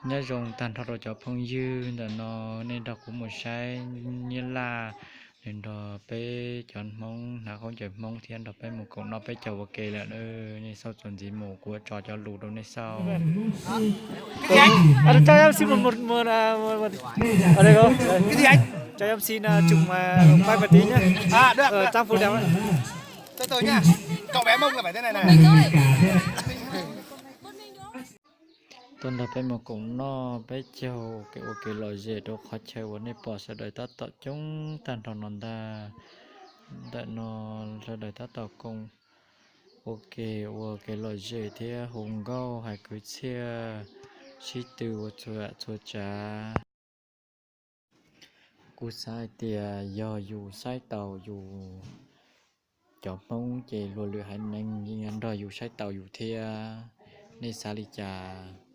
Nyob zoo tag nrho rau cov phooj ywg ntawm no, nej nrog kuv mus saib Nyab Laj, nws nrog peb cov Hmoob hnav khaub ncaws Hmoob thiab nrog peb mus koom noj peb caug ua ke lawm. Nej xauj txuas ntxiv mus, kuv tso cov lus rau nej xauj. Cho em xin một, một, một, à, một, một, ở đây không? Cho em xin, à, chụp, à, quay một tí nhá. À, được, được. Trang phục đẹp lắm. Từ từ nha. Cậu bé Mông là phải thế này này. Tuaj nrog peb mus koom noj peb caug kev ua kev lom zem rau qhov chaw uas nej pom sawv daws tab tom coob tag nrho no ntag. Ntawm no sawv daws tab tom koom ua ke, ua kev lom zem thiab hu nkauj hais kwv txhiaj sib tw ua txhua txhua tsav. Kuv xav hais tias yog yus saib taus yus cov Hmoob ces luag lwm haiv neeg yeej nrog yus saib taus yus thiab. Nej xav li cas?